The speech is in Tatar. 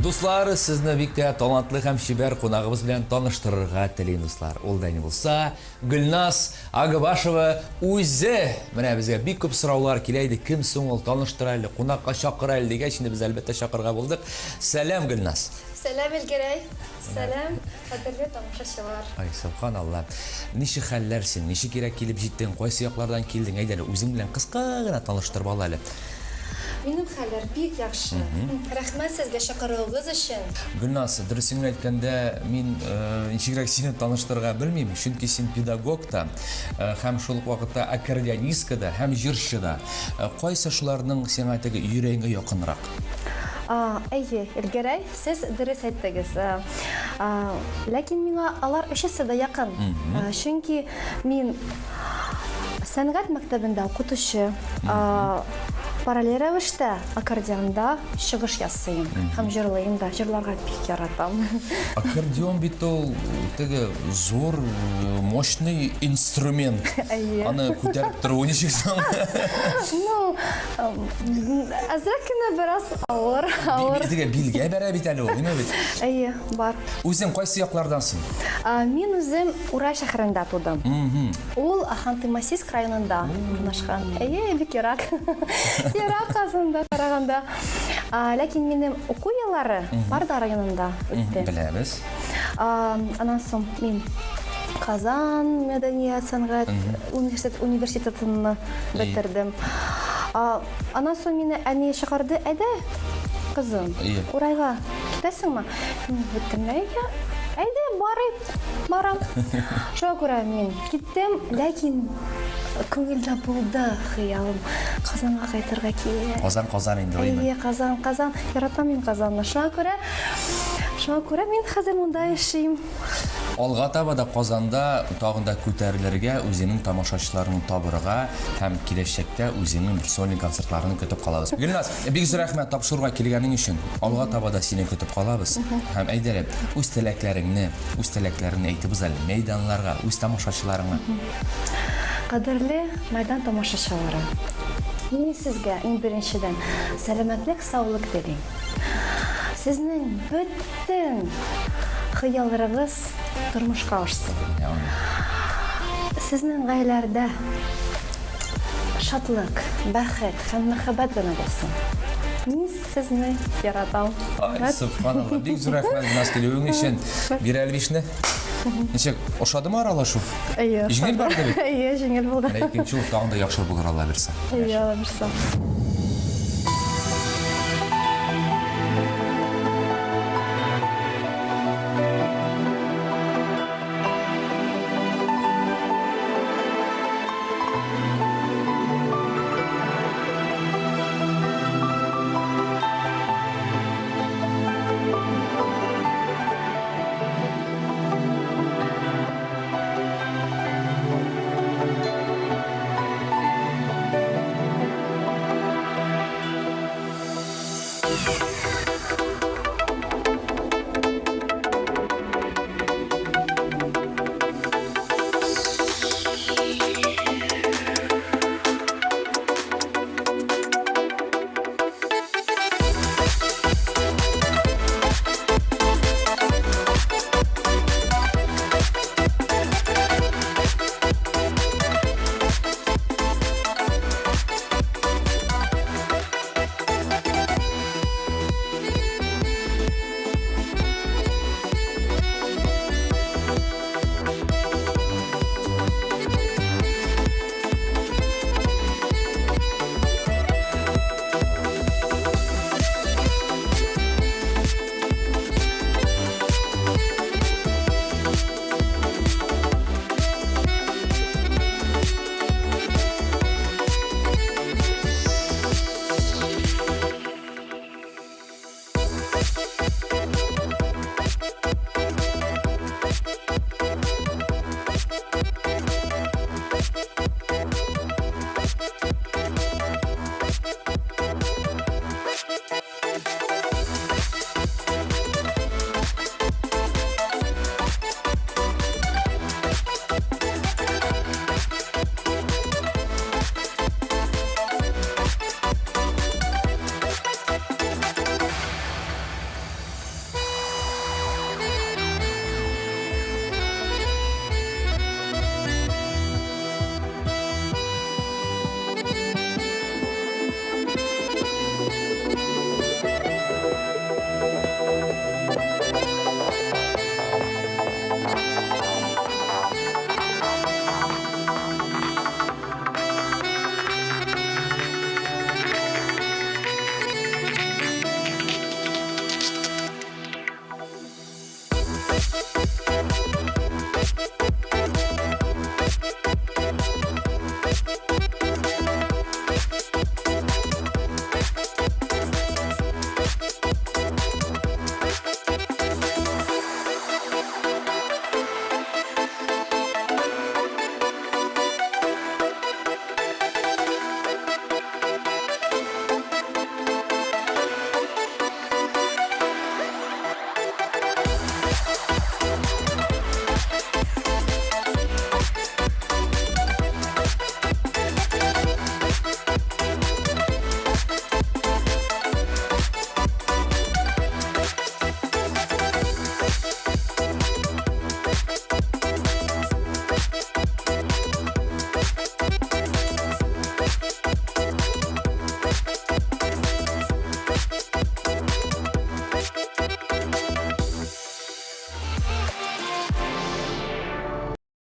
Дуслар, сезне бик тә талантлы һәм чибәр кунагыбыз белән таныштырырга телим, дуслар. Ул да ни булса, Гөлназ Агбашева үзе. Менә безгә бик күп сораулар килә иде. Кем соң ул, таныштыр әле, кунакка чакыр әле дигәч, инде без әлбәттә чакырырга булдык. Сәлам, Гөлназ. Сәлам, Илгәрәй. Сәлам, кадерле тамашачылар. Ай, сөбханалла. Ничек хәлләр син? Ничек кирәк килеп җиттең? Кайсы яклардан килдең? Әйдә әле, үзең белән кыска гына таныштырып ал әле. Минем хәлләр бик яхшы. Рәхмәт сезгә чакыруыгыз өчен. Гөлназ, дөресен генә әйткәндә, мин ничегрәк сине таныштырырга белмим, чөнки син педагог та, һәм шул ук вакытта аккордеонистка да, һәм җырчы да. Кайсы шуларның сиңа теге йөрәгеңә якынрак? Әйе, Илгәрәй, сез дөрес әйттегез. Ләкин миңа алар өчесе дә якын. Чөнки мин сәнгать мәктәбендә укытучы, параллель рәвештә аккордеонда чыгыш ясыйм һәм җырлыйм да, җырларга бик яратам. Аккордеон бит ул теге зур, мощный инструмент. Әйе. Аны күтәреп торуы ничек соң? Ну, әзрәк кенә бераз авыр, авыр. Теге билгә бәрә бит әле ул, димә бит? Әйе, бар. Үзең кайсы яклардан соң? Мин үзем Урай шәһәрендә тудым. Ул Ханты-Мансийск районында урнашкан. Әйе, бик ерак. Ерак Казанда караганда. Ләкин минем уку еллары Барда районында үтте. Беләбез. Аннан соң мин Казан мәдәният сәнгать университетын бетердем. Аннан соң мине әни чакырды, әйдә, кызым, Урайга китәсеңме? Мин бөтенләйгә, әйдә, барыйк. Барам. Шуңа күрә мин киттем, ләкин күңелдә булды хыялым. Казанга кайтырга кирәк. Казан, Казан инде, әйеме? Әйе, Казан, Казан. Яратам мин Казанны. Шуңа күрә, шуңа күрә мин хәзер монда яшим. Алга таба да Казанда тагын да күтәрелергә, үзеңнең тамашачыларыңны табырга һәм киләчәктә үзеңнең бер сольный концертларыңны көтеп калабыз. Гөлназ, бик зур рәхмәт тапшыруга килгәнең өчен. Алга таба да сине көтеп калабыз. Һәм әйдә әле, үз теләкләреңне, үз теләкләреңне әйтеп уз әле мәйданнарга, үз тамашачыларыңа. Кадерле мәйдан тамашачылары, мин сезгә иң беренчедән сәламәтлек, саулык телим. Сезнең бөтен хыялларыгыз тормышка ашсын. Сезнең гаиләләрдә шатлык, бәхет һәм мәхәббәт генә булсын. Мин сезне яратам. Ай, сөбханалла, бик зур рәхмәт Гөлназ килүең өчен. Бир әле бишне. Ничек, ошадымы аралашу? Әйе. Җиңел барды бит? Әйе, җиңел булды. Менә икенче ул тагын да яхшы булыр, Алла бирсә. Әйе, Алла бирсә.